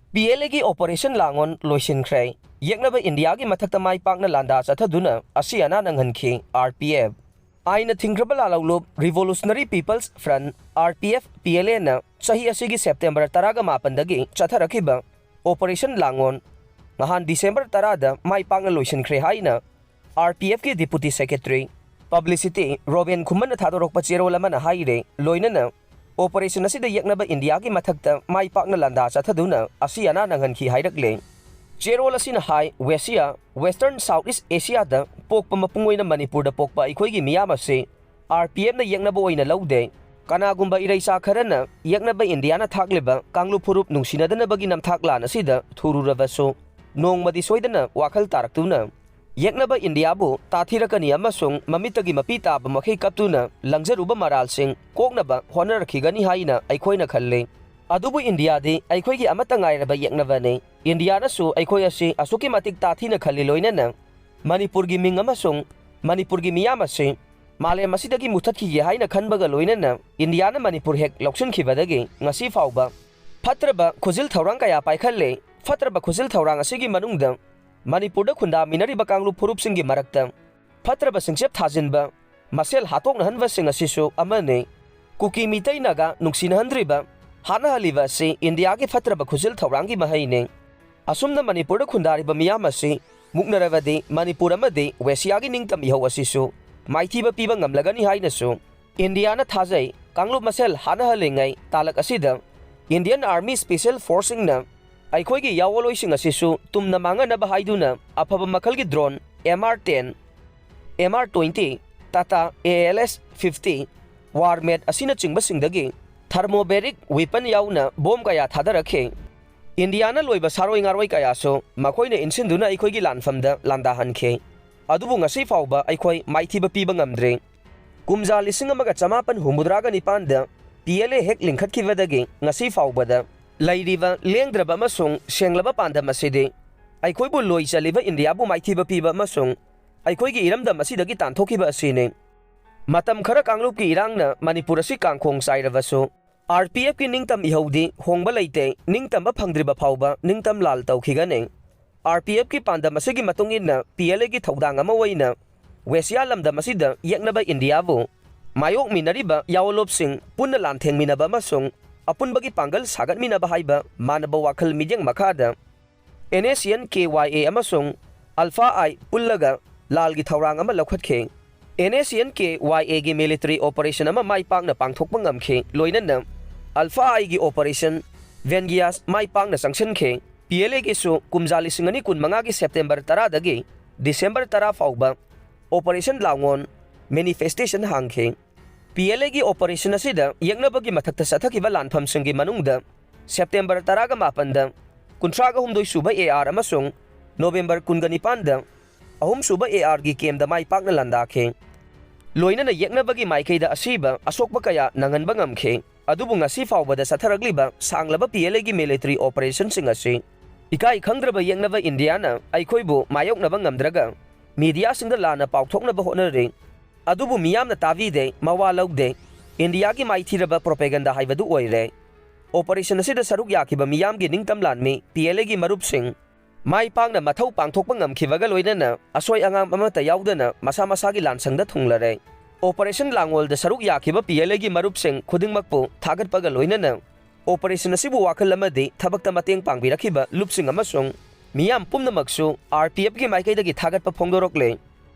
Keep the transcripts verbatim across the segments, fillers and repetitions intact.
P L ꯑꯦꯒꯤ operation ꯂꯥꯡꯑꯣꯟ ꯂꯣꯏꯁꯤꯟꯈ꯭ꯔꯦ꯫ ꯌꯦꯛꯅꯕ ꯏꯟꯗꯤꯌꯥꯒꯤ ꯃꯊꯛꯇ ꯃꯥꯏ ꯄꯥꯛꯅ ꯂꯥꯟꯗꯥ ꯆꯠꯊꯗꯨꯅ ꯑꯁꯤ ꯑꯅꯥ ꯅꯪꯍꯟꯈꯤ꯫ R P F. ꯑꯥꯏꯟꯅ ꯊꯤꯡꯈ꯭ꯔꯕ ꯂꯥꯜꯍꯧꯂꯨꯞ Revolutionary People's Front, R P F, P L Aꯅ ꯆꯍꯤ ꯑꯁꯤꯒꯤ ꯁꯦꯞꯇꯦꯝꯕꯔ ꯇꯔꯥꯒ ꯃꯥꯄꯟꯗꯒꯤ ꯆꯠꯊꯔꯛꯈꯤꯕ ꯑꯣꯄꯔꯦꯁꯟ ꯂꯥꯡꯑꯣꯟ ꯅꯍꯥꯟ ꯗꯤꯁꯦꯝꯕꯔ ꯇꯔꯥꯗ ꯃꯥꯏ ꯄꯥꯛꯅ ꯂꯣꯏꯁꯤꯟꯈ꯭ꯔꯦ ꯍꯥꯏꯅ ꯑꯥꯔ ꯄꯤ ꯑꯦꯐꯀꯤ ꯗꯤꯄꯨꯇꯤ ꯁꯦꯀ꯭ꯔꯦꯇꯔꯤ ꯄꯕ꯭ꯂꯤꯁꯤꯇꯤ ꯔꯣꯕꯦꯟ ꯈꯨꯃꯟꯅ ꯊꯥꯗꯣꯔꯛꯄ ꯆꯦꯔꯣꯜ ꯑꯃꯅ ꯍꯥꯏꯔꯦ꯫ ꯂꯣꯏꯅꯅ ꯑꯣꯄꯔꯦꯁꯟ ꯑꯁꯤꯗ ꯌꯦꯛꯅꯕ ꯏꯟꯗꯤꯌꯥꯒꯤ ꯃꯊꯛꯇ ꯃꯥꯏ ꯄꯥꯛꯅ ꯂꯥꯟꯗꯥ ꯆꯠꯊꯗꯨꯅ ꯑꯁꯤ ꯑꯅꯥ ꯅꯪꯍꯟꯈꯤ ꯍꯥꯏꯔꯛꯂꯦ꯫ ꯆꯦꯔꯣꯜ ꯑꯁꯤꯅ ꯍꯥꯏ, ꯋꯦꯁꯤꯌꯥ, Western South East Asiaꯗ ꯄꯣꯛꯄ ꯃꯄꯨꯡ ꯑꯣꯏꯅ ꯃꯅꯤꯄꯨꯔꯗ ꯄꯣꯛꯄ ꯑꯩꯈꯣꯏꯒꯤ ꯃꯤꯌꯥꯝ ꯑꯁꯤ ꯑꯥꯔ ꯄꯤ ꯑꯦꯐꯅ ꯌꯦꯛꯅꯕ ꯑꯣꯏꯅ ꯂꯧꯗꯦ꯫ ꯀꯅꯥꯒꯨꯝꯕ ꯏꯔꯩꯆꯥ ꯈꯔꯅ ꯌꯦꯛꯅꯕ ꯏꯟꯗꯤꯌꯥꯅ ꯊꯥꯛꯂꯤꯕ ꯀꯥꯡꯂꯨꯞ ꯐꯨꯔꯨꯞ ꯅꯨꯡꯁꯤꯅꯗꯅꯕꯒꯤ ꯅꯝꯊꯥꯛ ꯂꯥꯟ ꯑꯁꯤꯗ ꯊꯨꯔꯨꯔꯕꯁꯨ, ꯅꯣꯡꯃꯗꯤ ꯁꯣꯏꯗꯅ ꯋꯥꯈꯜ ꯇꯥꯔꯛꯇꯨꯅ ꯌꯦꯛꯅꯕ ꯏꯟꯗꯤꯌꯥꯕꯨ ꯇꯥꯊꯤꯔꯛꯀꯅꯤ ꯑꯃꯁꯨꯡ ꯃꯃꯤꯠꯇꯒꯤ ꯃꯄꯤ ꯇꯥꯕ ꯃꯈꯩ ꯀꯞꯇꯨꯅ ꯂꯪꯖꯔꯨꯕ ꯃꯔꯥꯜꯁꯤꯡ ꯀꯣꯛꯅꯕ ꯍꯣꯠꯅꯔꯛꯈꯤꯒꯅꯤ ꯍꯥꯏꯅ ꯑꯩꯈꯣꯏꯅ ꯈꯜꯂꯤ꯫ ꯑꯗꯨꯕꯨ ꯏꯟꯗꯤꯌꯥꯗꯤ ꯑꯩꯈꯣꯏꯒꯤ ꯑꯃꯠꯇ ꯉꯥꯏꯔꯕ ꯌꯦꯛꯅꯕꯅꯤ꯫ ꯏꯟꯗꯤꯌꯥꯅꯁꯨ ꯑꯩꯈꯣꯏ ꯑꯁꯤ ꯑꯁꯨꯛꯀꯤ ꯃꯇꯤꯛ ꯇꯥꯊꯤꯅ ꯈꯜꯂꯤ, ꯂꯣꯏꯅꯅ ꯃꯅꯤꯄꯨꯔꯒꯤ ꯃꯤꯡ ꯑꯃꯁꯨꯡ ꯃꯅꯤꯄꯨꯔꯒꯤ ꯃꯤꯌꯥꯝ ꯑꯁꯤ ꯃꯥꯂꯦꯝ ꯑꯁꯤꯗꯒꯤ ꯃꯨꯊꯠꯈꯤꯒꯦ ꯍꯥꯏꯅ ꯈꯟꯕꯒ ꯂꯣꯏꯅꯅ ꯏꯟꯗꯤꯌꯥꯅ ꯃꯅꯤꯄꯨꯔ ꯍꯦꯛ ꯂꯧꯁꯤꯟꯈꯤꯕꯗꯒꯤ ꯉꯁꯤ ꯐꯥꯎꯕ ꯐꯠꯇ꯭ꯔꯕ ꯈꯨꯖꯤꯜ ꯊꯧꯔꯥꯡ ꯀꯌꯥ ꯄꯥꯏꯈꯠꯂꯦ꯫ ꯐꯠꯇ꯭ꯔꯕ ꯈꯨꯖꯤꯜ ꯊꯧꯔꯥꯡ ꯑꯁꯤꯒꯤ ꯃꯅꯨꯡꯗ ꯃꯅꯤꯄꯨꯔꯗ ꯈꯨꯟꯗꯥꯃꯤꯟꯅꯔꯤꯕ ꯀꯥꯡꯂꯨꯞ ꯐꯨꯔꯨꯞꯁꯤꯡꯒꯤ ꯃꯔꯛꯇ ꯐꯠꯇ꯭ꯔꯕ ꯁꯤꯡꯆꯞ ꯊꯥꯖꯤꯟꯕ, ꯃꯁꯦꯜ ꯍꯥꯠꯇꯣꯛꯅꯍꯟꯕꯁꯤꯡ ꯑꯁꯤꯁꯨ ꯑꯃꯅꯤ꯫ ꯀꯨꯀꯤ, ꯃꯤꯇꯩ, ꯅꯥꯒꯥ ꯅꯨꯡꯁꯤꯅꯍꯟꯗ꯭ꯔꯤꯕ, ꯍꯥꯠꯅꯍꯜꯂꯤꯕ ꯑꯁꯤ ꯏꯟꯗꯤꯌꯥꯒꯤ ꯐꯠꯇ꯭ꯔꯕ ꯈꯨꯖꯤꯜ ꯊꯧꯔꯥꯡꯒꯤ ꯃꯍꯩꯅꯤ꯫ ꯑꯁꯨꯝꯅ ꯃꯅꯤꯄꯨꯔꯗ ꯈꯨꯟꯗꯥꯔꯤꯕ ꯃꯤꯌꯥꯝ ꯑꯁꯤ ꯃꯨꯛꯅꯔꯕꯗꯤ ꯃꯅꯤꯄꯨꯔ ꯑꯃꯗꯤ ꯋꯦꯁꯤꯌꯥꯒꯤ ꯅꯤꯡꯇꯝ ꯏꯍꯧ ꯑꯁꯤꯁꯨ ꯃꯥꯏꯊꯤꯕ ꯄꯤꯕ ꯉꯝꯂꯒꯅꯤ ꯍꯥꯏꯅꯁꯨ ꯏꯟꯗꯤꯌꯥꯅ ꯊꯥꯖꯩ꯫ ꯀꯥꯡꯂꯨꯞ ꯃꯁꯦꯜ ꯍꯥꯠꯅꯍꯜꯂꯤꯉꯩ ꯇꯥꯂꯛ ꯑꯁꯤꯗ Indian Army Special Forceꯁꯤꯡꯅ ꯑꯩꯈꯣꯏꯒꯤ ꯌꯥꯑꯣꯟꯂꯣꯏꯁꯤꯡ ꯑꯁꯤꯁꯨ ꯇꯨꯝꯅ ꯃꯥꯡꯍꯟꯅꯕ ꯍꯥꯏꯗꯨꯅ ꯑꯐꯕ ꯃꯈꯜꯒꯤ drone M R ten, M R twenty, Tata A L S fifty, Warmat ꯑꯁꯤꯅꯆꯤꯡꯕꯁꯤꯡꯗꯒꯤ thermobaric weapon ꯌꯥꯎꯅ bomb ꯀꯌꯥ ꯊꯥꯗꯔꯛꯈꯤ꯫ ꯏꯟꯗꯤꯌꯥꯅ ꯂꯣꯏꯕ ꯁꯥꯔꯣꯏ ꯉꯥꯔꯣꯏ ꯀꯌꯥꯁꯨ ꯃꯈꯣꯏꯅ ꯏꯟꯁꯤꯟꯗꯨꯅ ꯑꯩꯈꯣꯏꯒꯤ ꯂꯥꯟꯐꯝꯗ ꯂꯥꯟꯗꯥꯍꯟꯈꯤ꯫ ꯑꯗꯨꯕꯨ ꯉꯁꯤ ꯐꯥꯎꯕ ꯑꯩꯈꯣꯏ ꯃꯥꯏꯊꯤꯕ ꯄꯤꯕ ꯉꯝꯗ꯭ꯔꯤ꯫ ꯀꯨꯝꯖꯥ ꯂꯤꯁꯤꯡ ꯑꯃꯒ ꯆꯃꯥꯄꯟ ꯍꯨꯝꯐꯨꯇꯔꯥꯒ ꯅꯤꯄꯥꯟꯗ P L A ꯍꯦꯛ ꯂꯤꯡꯈꯠꯈꯤꯕꯗꯒꯤ ꯉꯁꯤ ꯐꯥꯎꯕꯗ ꯂꯩꯔꯤꯕ ꯂꯦꯡꯗ꯭ꯔꯕ ꯑꯃꯁꯨꯡ ꯁꯦꯡꯂꯕ ꯄꯥꯟꯗꯝ ꯑꯁꯤꯗꯤ ꯑꯩꯈꯣꯏꯕꯨ ꯂꯣꯏ ꯆꯜꯂꯤꯕ ꯏꯟꯗꯤꯌꯥꯕꯨ ꯃꯥꯏꯊꯤꯕ ꯄꯤꯕ ꯑꯃꯁꯨꯡ ꯑꯩꯈꯣꯏꯒꯤ ꯏꯔꯝꯗꯝ ꯑꯁꯤꯗꯒꯤ ꯇꯥꯟꯊꯣꯛꯈꯤꯕ ꯑꯁꯤꯅꯤ꯫ ꯃꯇꯝ ꯈꯔ ꯀꯥꯡꯂꯨꯞꯀꯤ ꯏꯔꯥꯡꯅ ꯃꯅꯤꯄꯨꯔ ꯑꯁꯤ ꯀꯥꯡꯈꯣꯡ ꯆꯥꯏꯔꯕꯁꯨ, RPFꯀꯤ ꯅꯤꯡꯇꯝ ꯏꯍꯧꯗꯤ ꯍꯣꯡꯕ ꯂꯩꯇꯦ, ꯅꯤꯡꯇꯝꯕ ꯐꯪꯗ꯭ꯔꯤꯕ ꯐꯥꯎꯕ ꯅꯤꯡꯇꯝ ꯂꯥꯜ ꯇꯧꯈꯤꯒꯅꯤ꯫ RPFꯀꯤ ꯄꯥꯟꯗꯝ ꯑꯁꯤꯒꯤ ꯃꯇꯨꯡ ꯏꯟꯅ PLAꯒꯤ ꯊꯧꯗꯥꯡ ꯑꯃ ꯑꯣꯏꯅ ꯋꯦꯁꯤꯌꯥ ꯂꯝꯗꯝ ꯑꯁꯤꯗ ꯌꯦꯛꯅꯕ ꯏꯟꯗꯤꯌꯥꯕꯨ ꯃꯥꯌꯣꯛꯃꯤꯟꯅꯔꯤꯕ ꯌꯥꯑꯣꯟꯂꯣꯞꯁꯤꯡ ꯄꯨꯟꯅ ꯂꯥꯟꯊꯦꯡꯃꯤꯟꯅꯕ ꯑꯃꯁꯨꯡ ꯑꯄꯨꯟꯕꯒꯤ ꯄꯥꯡꯒꯜ ꯁꯥꯒꯠꯃꯤꯟꯅꯕ ꯍꯥꯏꯕ ꯃꯥꯟꯅꯕ ꯋꯥꯈꯜ ꯃꯤꯠꯌꯦꯡ ꯃꯈꯥꯗ NSCN-KYA ꯑꯃꯁꯨꯡ Alpha I ꯄꯨꯜꯂꯒ ꯂꯥꯜꯒꯤ ꯊꯧꯔꯥꯡ ꯑꯃ ꯂꯧꯈꯠꯈꯤ꯫ NSCN-KYAꯒꯤ military operation ꯑꯃ ꯃꯥꯏ ꯄꯥꯛꯅ ꯄꯥꯡꯊꯣꯛꯄ ꯉꯝꯈꯤ, ꯂꯣꯏꯅꯅ Alpha Iꯒꯤ operation Vengeance ꯃꯥꯏ ꯄꯥꯛꯅ ꯆꯪꯁꯤꯟꯈꯤ꯫ PLAꯒꯤꯁꯨ ꯀꯨꯝꯖꯥ ꯂꯤꯁꯤꯡ ꯑꯅꯤ ꯀꯨꯟꯃꯉꯥꯒꯤ September ꯇꯔꯥꯗꯒꯤ December ꯇꯔꯥ ꯐꯥꯎꯕ operation ꯂꯥꯡꯑꯣꯟ, manifestation, ꯍꯥꯡꯈꯤ꯫ PLAꯒꯤ operation ꯑꯁꯤꯗ ꯌꯦꯛꯅꯕꯒꯤ ꯃꯊꯛꯇ ꯆꯠꯊꯈꯤꯕ ꯂꯥꯟꯐꯝꯁꯤꯡꯒꯤ ꯃꯅꯨꯡꯗ September ꯇꯔꯥꯒ ꯃꯥꯄꯟꯗ ꯀꯨꯟꯊ꯭ꯔꯥꯒ ꯍꯨꯝꯗꯣꯏ ꯁꯨꯕ AR ꯑꯃꯁꯨꯡ November ꯀꯨꯟꯒ ꯅꯤꯄꯥꯟꯗ ꯑꯍꯨꯝꯁꯨꯕ ARꯒꯤ campꯇ ꯃꯥꯏ ꯄꯥꯛꯅ ꯂꯥꯟꯗꯥꯈꯤ꯫ ꯂꯣꯏꯅꯅ ꯌꯦꯛꯅꯕꯒꯤ ꯃꯥꯏꯀꯩꯗ ꯑꯁꯤꯕ ꯑꯁꯣꯛꯄ ꯀꯌꯥ ꯅꯪꯍꯟꯕ ꯉꯝꯈꯤ꯫ ꯑꯗꯨꯕꯨ ꯉꯁꯤ ꯐꯥꯎꯕꯗ ꯆꯠꯊꯔꯛꯂꯤꯕ ꯁꯥꯡꯂꯕ PLAꯒꯤ military operationꯁꯤꯡ ꯑꯁꯤ ꯏꯀꯥꯏ ꯈꯪꯗ꯭ꯔꯕ ꯌꯦꯛꯅꯕ ꯏꯟꯗꯤꯌꯥꯅ ꯑꯩꯈꯣꯏꯕꯨ ꯃꯥꯌꯣꯛꯅꯕ ꯉꯝꯗ꯭ꯔꯒ mediaꯁꯤꯡꯗ ꯂꯥꯟꯅ ꯄꯥꯎꯊꯣꯛꯅꯕ ꯍꯣꯠꯅꯔꯤ꯫ ꯑꯗꯨꯕꯨ ꯃꯤꯌꯥꯝꯅ ꯇꯥꯕꯤꯗꯦ, ꯃꯋꯥ ꯂꯧꯗꯦ꯫ ꯏꯟꯗꯤꯌꯥꯒꯤ ꯃꯥꯏꯊꯤꯔꯕ propaganda ꯍꯥꯏꯕꯗꯨ ꯑꯣꯏꯔꯦ꯫ Operation ꯑꯁꯤꯗ ꯁꯔꯨꯛ ꯌꯥꯈꯤꯕ ꯃꯤꯌꯥꯝꯒꯤ ꯅꯤꯡꯇꯝ ꯂꯥꯟꯃꯤ PLAꯒꯤ ꯃꯔꯨꯞꯁꯤꯡ ꯃꯥꯏ ꯄꯥꯛꯅ ꯃꯊꯧ ꯄꯥꯡꯊꯣꯛꯄ ꯉꯝꯈꯤꯕꯒ ꯂꯣꯏꯅꯅ ꯑꯁꯣꯏ ꯑꯉꯥꯝ ꯑꯃꯠꯇ ꯌꯥꯎꯗꯅ ꯃꯁꯥ ꯃꯁꯥꯒꯤ ꯂꯥꯟꯁꯪꯗ ꯊꯨꯡꯂꯔꯦ꯫ Operation ꯂꯥꯡꯑꯣꯜꯗ ꯁꯔꯨꯛ ꯌꯥꯈꯤꯕ PLAꯒꯤ ꯃꯔꯨꯞꯁꯤꯡ ꯈꯨꯗꯤꯡꯃꯛꯄꯨ ꯊꯥꯒꯠꯄꯒ ꯂꯣꯏꯅꯅ operation ꯑꯁꯤꯕꯨ ꯋꯥꯈꯜ ꯑꯃꯗꯤ ꯊꯕꯛꯇ ꯃꯇꯦꯡ ꯄꯥꯡꯕꯤꯔꯛꯈꯤꯕ ꯂꯨꯞꯁꯤꯡ ꯑꯃꯁꯨꯡ ꯃꯤꯌꯥꯝ ꯄꯨꯝꯅꯃꯛꯁꯨ RPFꯀꯤ ꯃꯥꯏꯀꯩꯗꯒꯤ ꯊꯥꯒꯠꯄ ꯐꯣꯡꯗꯣꯔꯛꯂꯦ꯫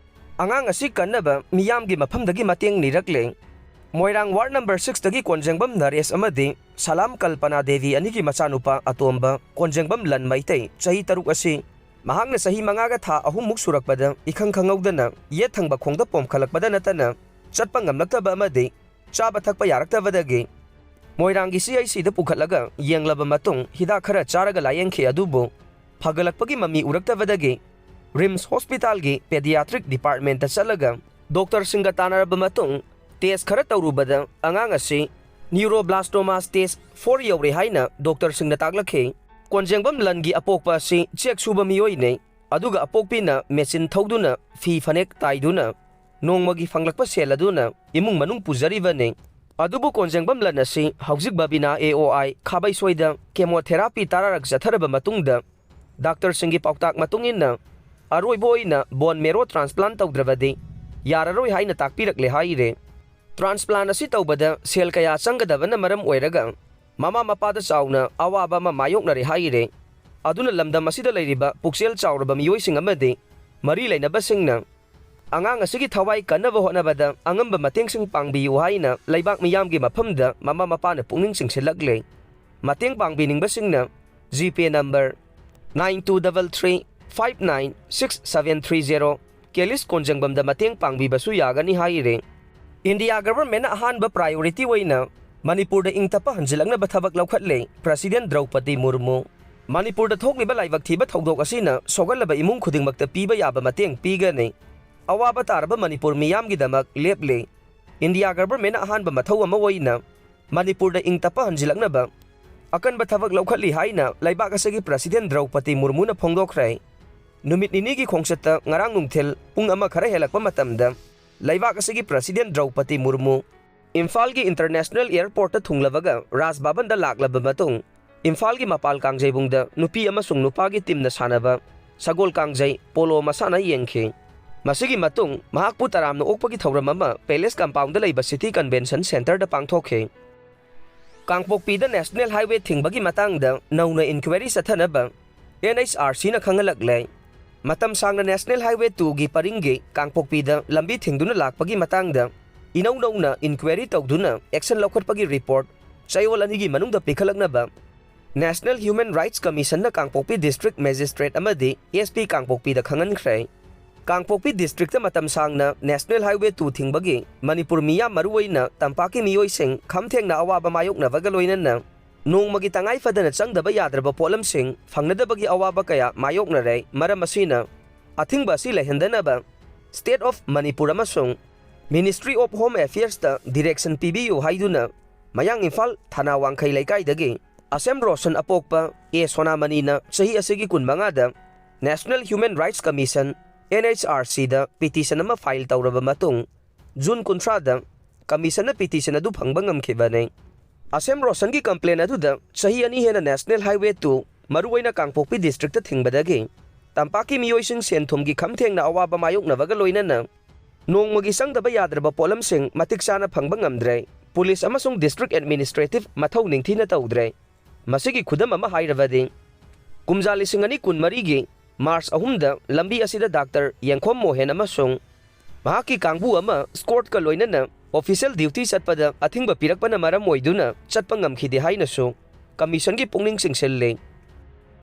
ꯑꯉꯥꯡ ꯑꯁꯤ ꯀꯟꯅꯕ ꯃꯤꯌꯥꯝꯒꯤ ꯃꯐꯝꯗꯒꯤ ꯃꯇꯦꯡ ꯅꯤꯔꯛꯂꯦ꯫ ꯃꯣꯏꯔꯥꯡ ward number sixꯇꯒꯤ ꯀꯣꯟꯖꯦꯡꯕꯝ ꯅꯔꯦꯁ ꯑꯃꯗꯤ ꯁꯂꯥꯝ ꯀꯜꯄꯅꯥ ꯗꯦꯕꯤ ꯑꯅꯤꯒꯤ ꯃꯆꯥꯅꯨꯄꯥ ꯑꯇꯣꯝꯕ ꯀꯣꯟꯖꯦꯡꯕꯝ ꯂꯟ ꯃꯩꯇꯩ, ꯆꯍꯤ ꯇꯔꯨꯛ ꯑꯁꯤ ꯃꯍꯥꯛꯅ ꯆꯍꯤ ꯃꯉꯥꯒ ꯊꯥ ꯑꯍꯨꯝꯃꯨꯛ ꯁꯨꯔꯛꯄꯗ ꯏꯈꯪ ꯈꯪꯍꯧꯗꯅ ꯌꯦꯠ ꯊꯪꯕ ꯈꯣꯡꯗ ꯄꯣꯝꯈꯠꯂꯛꯄꯗ ꯅꯠꯇꯅ ꯆꯠꯄ ꯉꯝꯂꯛꯇꯕ ꯑꯃꯗꯤ ꯆꯥꯕ ꯊꯛꯄ ꯌꯥꯔꯛꯇꯕꯗꯒꯤ ꯃꯣꯏꯔꯥꯡꯒꯤ CICꯗ ꯄꯨꯈꯠꯂꯒ ꯌꯦꯡꯂꯕ ꯃꯇꯨꯡ ꯍꯤꯗꯥꯛ ꯈꯔ ꯆꯥꯔꯒ ꯂꯥꯌꯦꯡꯈꯤ, ꯑꯗꯨꯕꯨ ꯐꯒꯠꯂꯛꯄꯒꯤ ꯃꯃꯤ ꯎꯔꯛꯇꯕꯗꯒꯤ RIMS hospitalꯒꯤ pediatric departmentꯇ ꯆꯠꯂꯒ doctorꯁꯤꯡꯒ ꯇꯥꯟꯅꯔꯕ ꯃꯇꯨꯡ test ꯈꯔ ꯇꯧꯔꯨꯕꯗ ꯑꯉꯥꯡ ꯑꯁꯤ neuroblastoma stage four ꯌꯧꯔꯦ ꯍꯥꯏꯅ doctorꯁꯤꯡꯅ ꯇꯥꯛꯂꯛꯈꯤ꯫ ꯀꯣꯟꯖꯦꯡꯕꯝ ꯂꯟꯒꯤ ꯑꯄꯣꯛꯄ ꯑꯁꯤ ꯆꯦꯛ ꯁꯨꯕ ꯃꯤꯑꯣꯏꯅꯤ꯫ ꯑꯗꯨꯒ ꯑꯄꯣꯛꯄꯤꯅ machine ꯊꯧꯗꯨꯅ ꯐꯤ ꯐꯅꯦꯛ ꯇꯥꯏꯗꯨꯅ ꯅꯣꯡꯃꯒꯤ ꯐꯪꯂꯛꯄ ꯁꯦꯜ ꯑꯗꯨꯅ ꯏꯃꯨꯡ ꯃꯅꯨꯡ ꯄꯨꯖꯔꯤꯕꯅꯤ꯫ ꯑꯗꯨꯕꯨ ꯀꯣꯟꯖꯦꯡꯕꯝ ꯂꯟ ꯑꯁꯤ ꯍꯧꯖꯤꯛ ꯕꯕꯤꯅꯥ ꯑꯦ ꯑꯣ ꯑꯥꯏ ꯈꯥꯕꯩꯁꯣꯏꯗ chemotherapy ꯇꯔꯥꯔꯛ ꯆꯠꯊꯔꯕ ꯃꯇꯨꯡꯗ, ꯗꯥꯛꯇꯔꯁꯤꯡꯒꯤ ꯄꯥꯎꯇꯥꯛ ꯃꯇꯨꯡ ꯏꯟꯅ ꯑꯔꯣꯏꯕ ꯑꯣꯏꯅ bone marrow transplant ꯇꯧꯗ꯭ꯔꯕꯗꯤ ꯌꯥꯔꯔꯣꯏ ꯍꯥꯏꯅ ꯇꯥꯛꯄꯤꯔꯛꯂꯦ ꯍꯥꯏꯔꯦ꯫ Transplant ꯑꯁꯤ ꯇꯧꯕꯗ ꯁꯦꯜ ꯀꯌꯥ ꯆꯪꯒꯗꯕꯅ ꯃꯔꯝ ꯑꯣꯏꯔꯒ ꯃꯃꯥ ꯃꯄꯥꯗ ꯆꯥꯎꯅ ꯑꯋꯥꯕ ꯑꯃ ꯃꯥꯌꯣꯛꯅꯔꯦ ꯍꯥꯏꯔꯦ꯫ ꯑꯗꯨꯅ ꯂꯝꯗꯝ ꯑꯁꯤꯗ ꯂꯩꯔꯤꯕ ꯄꯨꯛꯆꯦꯜ ꯆꯥꯎꯔꯕ ꯃꯤꯑꯣꯏꯁꯤꯡ ꯑꯃꯗꯤ ꯃꯔꯤ ꯂꯩꯅꯕꯁꯤꯡꯅ ꯑꯉꯥꯡ ꯑꯁꯤꯒꯤ ꯊꯋꯥꯏ ꯀꯟꯅꯕ ꯍꯣꯠꯅꯕꯗ ꯑꯉꯝꯕ ꯃꯇꯦꯡꯁꯤꯡ ꯄꯥꯡꯕꯤꯌꯨ ꯍꯥꯏꯅ ꯂꯩꯕꯥꯛ ꯃꯤꯌꯥꯝꯒꯤ ꯃꯐꯝꯗ ꯃꯃꯥ ꯃꯄꯥꯅ ꯄꯨꯛꯅꯤꯡ ꯆꯤꯡꯁꯤꯜꯂꯛꯂꯦ꯫ ꯃꯇꯦꯡ ꯄꯥꯡꯕꯤꯅꯤꯡꯕꯁꯤꯡꯅ GPay number nine two double three five nine six seven three zero, ꯀꯦꯂꯤꯁ ꯀꯣꯟꯖꯪꯕꯝꯗ ꯃꯇꯦꯡ ꯄꯥꯡꯕꯤꯕꯁꯨ ꯌꯥꯒꯅꯤ ꯍꯥꯏꯔꯦ꯫ ꯏꯟꯗꯤꯌꯥ ꯒꯚꯔꯟꯃꯦꯟꯠꯅ ꯑꯍꯥꯟꯕ ꯄ꯭ꯔꯥꯏꯌꯣꯔꯤꯇꯤ ꯑꯣꯏꯅ ꯃꯅꯤꯄꯨꯔꯗ ꯏꯪ ꯇꯞꯄ ꯍꯟꯖꯤꯜꯂꯛꯅꯕ ꯊꯕꯛ ꯂꯧꯈꯠꯂꯦ ꯄ꯭ꯔꯁꯤꯗꯦꯟ ꯗ꯭ꯔꯧꯄꯗꯤ ꯃꯨꯔꯃꯨ꯫ ꯃꯅꯤꯄꯨꯔꯗ ꯊꯣꯛꯂꯤꯕ ꯂꯥꯏꯕꯛ ꯊꯤꯕ ꯊꯧꯗꯣꯛ ꯑꯁꯤꯅ ꯁꯣꯛꯍꯜꯂꯕ ꯏꯃꯨꯡ ꯈꯨꯗꯤꯡꯃꯛꯇ ꯄꯤꯕ ꯌꯥꯕ ꯃꯇꯦꯡ ꯄꯤꯒꯅꯤ꯫ ꯑꯋꯥꯕ ꯇꯥꯔꯕ ꯃꯅꯤꯄꯨꯔ ꯃꯤꯌꯥꯝꯒꯤꯗꯃꯛ ꯂꯦꯞꯂꯦ꯫ ꯏꯟꯗꯤꯌꯥ ꯒꯚꯔꯟꯃꯦꯟꯠꯅ ꯑꯍꯥꯟꯕ ꯃꯊꯧ ꯑꯃ ꯑꯣꯏꯅ ꯃꯅꯤꯄꯨꯔꯗ ꯏꯪ ꯇꯞꯄ ꯍꯟꯖꯤꯜꯂꯛꯅꯕ ꯑꯀꯟꯕ ꯊꯕꯛ ꯂꯧꯈꯠꯂꯤ ꯍꯥꯏꯅ ꯂꯩꯕꯥꯛ ꯑꯁꯤꯒꯤ ꯄ꯭ꯔꯁꯤꯗꯦꯟ ꯗ꯭ꯔꯧꯄꯗꯤ ꯃꯨꯔꯃꯨꯅ ꯐꯣꯡꯗꯣꯛꯈ꯭ꯔꯦ꯫ ꯅꯨꯃꯤꯠ ꯅꯤꯅꯤꯒꯤ ꯈꯣꯡꯆꯠꯇ ꯉꯔꯥꯡ ꯅꯨꯡꯊꯤꯜ ꯄꯨꯡ ꯑꯃ ꯈꯔ ꯍꯦꯜꯂꯛꯄ ꯃꯇꯝꯗ ꯂꯩꯕꯥꯛ ꯑꯁꯤꯒꯤ ꯄ꯭ꯔꯁꯤꯗꯦꯟ ꯗ꯭ꯔꯧꯄꯗꯤ ꯃꯨꯔꯃꯨ ꯏꯝꯐꯥꯜꯒꯤ ꯏꯟꯇꯔꯅꯦꯁꯅꯦꯜ ꯑꯦꯌꯔꯄꯣꯔꯠꯇ ꯊꯨꯡꯂꯕꯒ ꯔꯥꯖ ꯚꯕꯟꯗ ꯂꯥꯛꯂꯕ ꯃꯇꯨꯡ ꯏꯝꯐꯥꯜꯒꯤ ꯃꯄꯥꯜ ꯀꯥꯡꯖꯩꯕꯨꯡꯗ ꯅꯨꯄꯤ ꯑꯃꯁꯨꯡ ꯅꯨꯄꯥꯒꯤ ꯇꯤꯝꯅ ꯁꯥꯟꯅꯕ ꯁꯒꯣꯜ ꯀꯥꯡꯖꯩ ꯄꯣꯂꯣ ꯃꯁꯥꯟꯅ ꯌꯦꯡꯈꯤ꯫ ꯃꯁꯤꯒꯤ ꯃꯇꯨꯡ ꯃꯍꯥꯛꯄꯨ ꯇꯔꯥꯝꯅ ꯑꯣꯛꯄꯒꯤ ꯊꯧꯔꯝ ꯑꯃ ꯄꯦꯂꯦꯁ ꯀꯝꯄꯥꯎꯟꯗ ꯂꯩꯕ ꯁꯤꯇꯤ ꯀꯟꯚꯦꯟꯁꯟ ꯁꯦꯟꯇꯔꯗ ꯄꯥꯡꯊꯣꯛꯈꯤ꯫ ꯀꯥꯡꯄꯣꯛꯄꯤꯗ ꯅꯦꯁꯅꯦꯜ ꯍꯥꯏꯋꯦ ꯊꯤꯡꯕꯒꯤ ꯃꯇꯥꯡꯗ ꯅꯧꯅ ꯏꯟꯀ꯭ꯋꯥꯏꯔꯤ ꯆꯠꯊꯅꯕ NHRCꯅ ꯈꯪꯍꯜꯂꯛꯂꯦ꯫ ꯃꯇꯝ ꯁꯥꯡꯅ ꯅꯦꯁꯅꯦꯜ ꯍꯥꯏꯋꯦ ꯇꯨꯒꯤ ꯄꯔꯤꯡꯒꯤ ꯀꯥꯡꯄꯣꯛꯄꯤꯗ ꯂꯝꯕꯤ ꯊꯤꯡꯗꯨꯅ ꯂꯥꯛꯄꯒꯤ ꯃꯇꯥꯡꯗ ꯏꯅꯧ ꯅꯧꯅ ꯏꯟꯀ꯭ꯋꯥꯏꯔꯤ ꯇꯧꯗꯨꯅ ꯑꯦꯛꯁꯟ ꯂꯧꯈꯠꯄꯒꯤ ꯔꯤꯄꯣꯔꯠ ꯆꯌꯣꯜ ꯑꯅꯤꯒꯤ ꯃꯅꯨꯡꯗ ꯄꯤꯈꯠꯂꯛꯅꯕ National Human Rights Commissionꯅ ꯀꯥꯡꯄꯣꯛꯄꯤ ꯗꯤꯁꯇ꯭ꯔꯤꯛ ꯃꯦꯖꯤꯁꯇ꯭ꯔꯦꯠ ꯑꯃꯗꯤ SP ꯀꯥꯡꯄꯣꯛꯄꯤꯗ ꯈꯪꯍꯟꯈ꯭ꯔꯦ꯫ ꯀꯥꯡꯄꯣꯛꯄꯤ ꯗꯤꯁꯇ꯭ꯔꯤꯛꯇ ꯃꯇꯝ ꯁꯥꯡꯅ ꯅꯦꯁꯅꯦꯜ ꯍꯥꯏꯋꯦ ꯇꯨ ꯊꯤꯡꯕꯒꯤ ꯃꯅꯤꯄꯨꯔ ꯃꯤꯌꯥꯝ, ꯃꯔꯨꯑꯣꯏꯅ ꯇꯝꯄꯥꯛꯀꯤ ꯃꯤꯑꯣꯏꯁꯤꯡ ꯈꯝ ꯊꯦꯡꯅ ꯑꯋꯥꯕ ꯃꯥꯌꯣꯛꯅꯕꯒ ꯂꯣꯏꯅꯅ ꯅꯣꯡꯃꯒꯤ ꯇꯉꯥꯏ ꯐꯗꯅ ꯆꯪꯗꯕ ꯌꯥꯗ꯭ꯔꯕ ꯄꯣꯠꯂꯝꯁꯤꯡ ꯐꯪꯅꯗꯕꯒꯤ ꯑꯋꯥꯕ ꯀꯌꯥ ꯃꯥꯌꯣꯛꯅꯔꯦ꯫ ꯃꯔꯝ ꯑꯁꯤꯅ ꯑꯊꯤꯡꯕ ꯑꯁꯤ ꯂꯩꯍꯟꯗꯅꯕ State of Manipur ꯑꯃꯁꯨꯡ Ministry of Home Affairsꯇ direction ꯄꯤꯕꯤꯌꯨ ꯍꯥꯏꯗꯨꯅ ꯃꯌꯥꯡ ꯏꯝꯐꯥꯜ ꯊꯅꯥ ꯋꯥꯡꯈꯩ ꯂꯩꯀꯥꯏꯗꯒꯤ ꯑꯁꯦꯝ ꯔꯣꯁꯟ ꯑꯄꯣꯛꯄ, ꯑꯦ ꯁꯣꯅꯥꯃꯅꯤꯅ ꯆꯍꯤ ꯑꯁꯤꯒꯤ ꯀꯨꯟꯃꯉꯥꯗ National Human Rights Commission, NHRCꯗ petition ꯑꯃ file ꯇꯧꯔꯕ ꯃꯇꯨꯡ, ꯖꯨꯟ ꯀꯨꯟꯊ꯭ꯔꯥꯗ ꯀꯃꯤꯁꯟꯅ ꯄꯤꯇꯤꯁꯟ ꯑꯗꯨ ꯐꯪꯕ ꯉꯝꯈꯤꯕꯅꯤ꯫ ꯑꯁꯦꯝ ꯔꯣꯁꯟꯒꯤ ꯀꯝꯄ꯭ꯂꯦꯟ ꯑꯗꯨꯗ ꯆꯍꯤ ꯑꯅꯤ ꯍꯦꯟꯅ ꯅꯦꯁꯅꯦꯜ ꯍꯥꯏꯋꯦ ꯇꯨ, ꯃꯔꯨꯑꯣꯏꯅ ꯀꯥꯡꯄꯣꯛꯄꯤ ꯗꯤꯁꯇ꯭ꯔꯤꯛꯇ ꯊꯤꯡꯕꯗꯒꯤ ꯇꯝꯄꯥꯛꯀꯤ ꯃꯤꯑꯣꯏꯁꯤꯡ ꯁꯦꯟ ꯊꯨꯝꯒꯤ ꯈꯝ ꯊꯦꯡꯅ ꯑꯋꯥꯕ ꯃꯥꯌꯣꯛꯅꯕꯒ ꯂꯣꯏꯅꯅ ꯅꯣꯡꯃꯒꯤ ꯆꯪꯗꯕ ꯌꯥꯗ꯭ꯔꯕ ꯄꯣꯠꯂꯝꯁꯤꯡ ꯃꯇꯤꯛ ꯆꯥꯅ ꯐꯪꯕ ꯉꯝꯗ꯭ꯔꯦ꯫ ꯄꯨꯂꯤꯁ ꯑꯃꯁꯨꯡ ꯗꯤꯁꯇ꯭ꯔꯤꯛ ꯑꯦꯗꯃꯤꯅꯤꯁꯇ꯭ꯔꯦꯇꯤꯚ ꯃꯊꯧ ꯅꯤꯡꯊꯤꯅ ꯇꯧꯗ꯭ꯔꯦ꯫ ꯃꯁꯤꯒꯤ ꯈꯨꯗꯝ ꯑꯃ ꯍꯥꯏꯔꯕꯗꯤ, ꯀꯨꯝꯖꯥ ꯂꯤꯁꯤꯡ ꯑꯅꯤ ꯀꯨꯟꯃꯔꯤꯒꯤ ꯃꯥꯔꯆ ꯑꯍꯨꯝꯗ ꯂꯝꯕꯤ ꯑꯁꯤꯗ ꯗꯥꯛꯇꯔ ꯌꯦꯡꯈꯣꯝ ꯃꯣꯍꯦꯟ ꯑꯃꯁꯨꯡ ꯃꯍꯥꯛꯀꯤ ꯀꯥꯡꯕꯨ ꯑꯃ ꯁ꯭ꯀꯣꯔꯠꯀ ꯂꯣꯏꯅꯅ ꯑꯣꯐꯤꯁꯤꯌꯦꯜ ꯗ꯭ꯌꯨꯇꯤ ꯆꯠꯄꯗ ꯑꯊꯤꯡꯕ ꯄꯤꯔꯛꯄꯅ ꯃꯔꯝ ꯑꯣꯏꯗꯨꯅ ꯆꯠꯄ ꯉꯝꯈꯤꯗꯦ ꯍꯥꯏꯅꯁꯨ ꯀꯃꯤꯁꯟꯒꯤ ꯄꯨꯛꯅꯤꯡ ꯆꯤꯡꯁꯤꯜꯂꯤ꯫